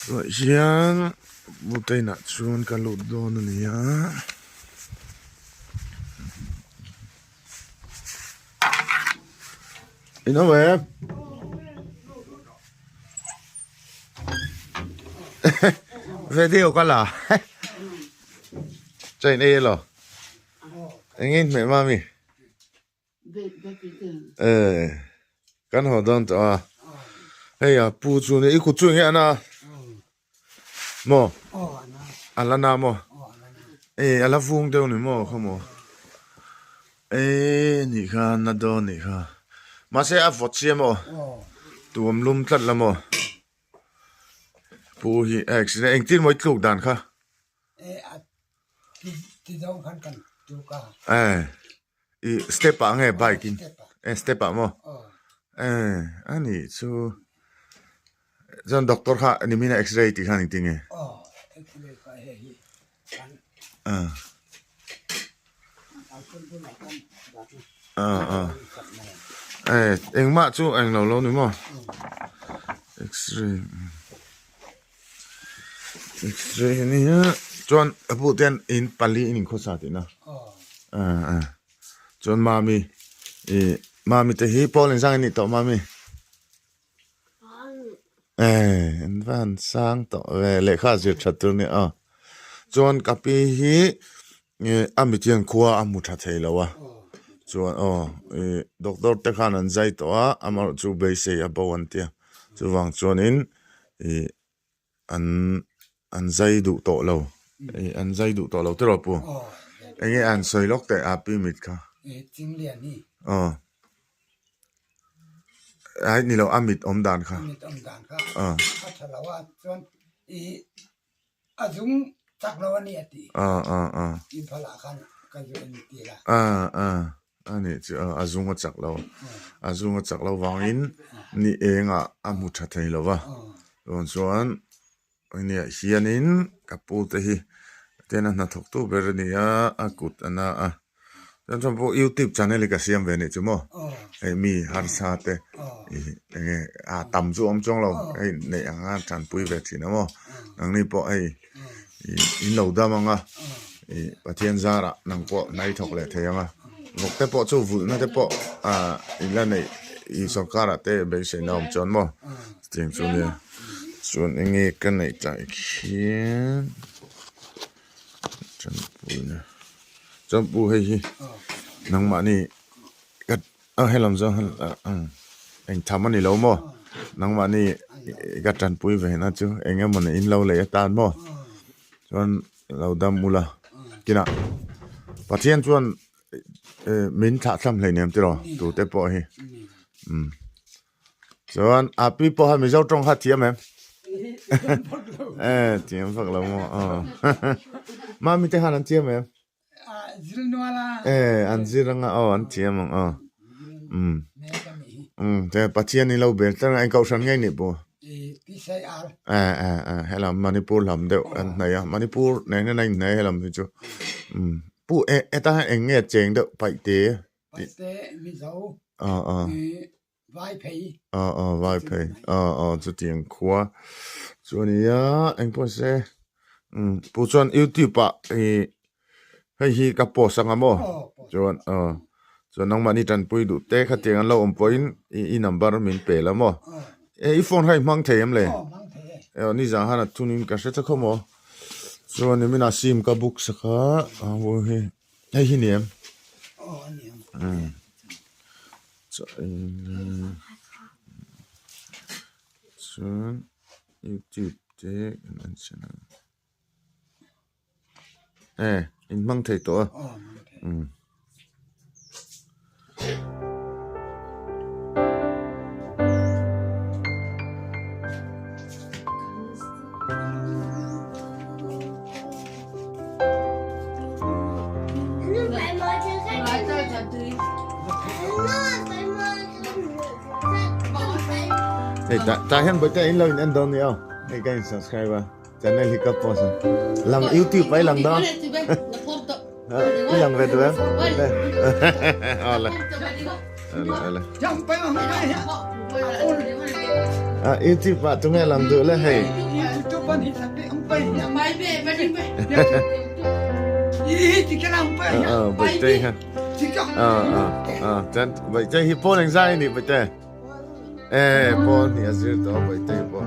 Tunah hian butain ah chuan ka lut dawn a ni a. In awm em? Video ka la Chain ei elaw? Eng nge in hmeh mami? Eh kan haw dawn tawh a hei a pu chu i kut chu eng nge a na maw a la na maw eh a la vung deuh ni maw khaw maw eh nih kha a na dawn nih kha mahse a vawt sia maw tuam lum tlat la maw pu hi a accident engtin maw i tluk dan kha. Eh i step ah nge bike in eh step ah maw eh a nih chu chuan doctor kha nimin a x-ray tih khan engtin nge ah ah ah eh engmah chu englo lo ni maw x-ray. X-ray hi nia chuan a buh te hian in pali in inkhawsa tihna ah ah chuan mami ih mami te hi pawl inzang an nih tawh mami eh an va han sang tawh ve lehkha a zir that tur a nia aw chuan ka pi hi ih a mit hian khua a hmu tha thei lo a chuan aw ih doctor te khan an zai tawh a amaherawh chu beisei a bo an tia chuvang chuanin ih an an zai duh tawh lo ih an zai duh tawh lo tiraw pu eng nge an sawi lawk teh a pi mit kha aw ai ni lo a mit awm dan kha aw. A zung chak lo a ni a ti. Ah ah ah. Imphal ah khan ka zu en ti la. Ah ah a nih chu a zung a chak lo. A zung a chak lo vangin ni eng ah a hmu tha thei lo va. Chuan chuan nia hianin ka pu te hi tena hnathawk tu ber a ni a, a kut a na a. Chuan chuan pawh youtube channel hi ka siam ve anih chu maw hei mi harsa te ih eng nge a tam chu a awm chuang lo hei neih ang a tanpui ve thin a maw nangni pawh hei ih in lo dam ang a ih Pathian zarah nang pawh hna i thawk leh thei ang a vawk te pawh chu vulhna te pawh ah in la neih ih sorkar ah te beiseina a awm chuan maw chutiang chu nia chuan eng nge ka neih tah khian. Tanpuina chuan pu hei hi nangmahni ka a helam zawng hian eng tham a ni lo maw nangmahni ka tanpui ve na chu eng emaw in lo lei atan maw chuan lo dam ula kinah Pathian chuan min thlah thlam hleinem tiraw tute pawh hi umm. Chuan a pi pawh kha Mizo tawng kha thiam em? Eh thiam vak lo maw aw. Mami te khan an thiam em? Eh an zir anga aw an thiam ang aw. Um um te Pathian in lo bel tlang a eng kohhran ngei nih pawh. Eh eh eh helam Manipur lam deuh an hnaih a Manipur nen hian a inhnaih a helam hi chu. Um pu eh hetah hian eng nge cheng deuh paihte. Paihte Mizo. Aw aw. Vai phei. Aw aw vai phei. Aw aw chutiang khua chu a nia engpawh se umm pu chuan youtube ah ih hei hi ka post anga maw chuan aw chuan nangmahni tanpui duh te khatiang an lo awm pawhin i i number min pe la maw eh i phone kha i hmang thei em le aw nizan khan a thunin ka hre ta khawp maw chuan nimin ah sim ka book sak a hei hi ni em umm. Chuan youtube te kan en chhin ang eh in hmang thei tawh a umm. Hei tah tah hian bawihte in lo in en dawn nia aw hei ka in subscribe a channel hi ka post a lang youtube ah i lang dawn i lang ve duh em awle awle awle ah youtube ah tunge lang duh le hei. Bawihtei kha chuan Bawihtei hi pawl engzai a nih Bawihtei e pawl hnih a zir tawh a Bawihtei pawh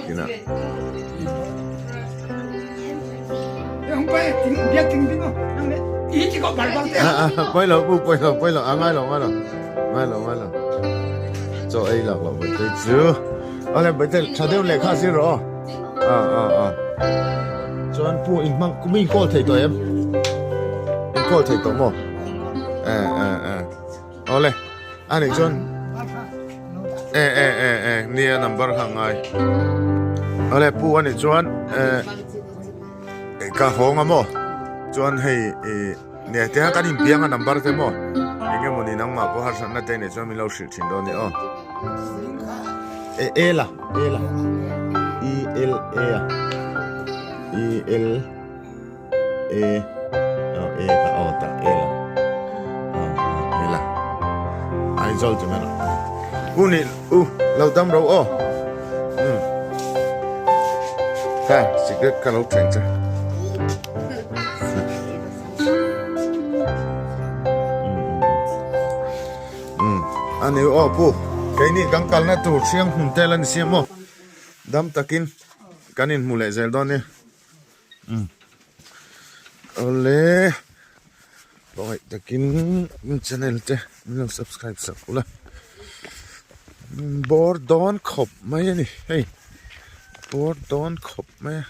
kinah pawi lo pu pawi lo pawi lo a ngai lo ngai lo ngai lo ngai lo chaw ei lak loh Bawihtei chu awle Bawihtei tha deuh lehkha a zir rawh aw. A a a chuan pu in hmang kum in call thei tawh em in call thei tawh maw e e e awle a nih chuan e e e e nia number kha ngai awle pu a nih chuan e ka hawng a maw chuan hei e nia te kan in piang a number te maw eng emaw ni nangmah pawh harsatna te nih chuan min lo hrilh thin dawn a ni aw e e la e la e l a a e l a aw e kha aw ta e la aw e la Aizawl chu mela u ni u lo dam ro aw um kha cigarette ka lo thleng che. Umm a ni aw pu keini kan kalna tur thiang hmun te la ni si maw dam takin kan inhmu leh zel dawn nia umm awle pawngaih takin channel te min lo subscribe sak ula bawr dawn khawp mai a ni hei bawr dawn khawp mai a.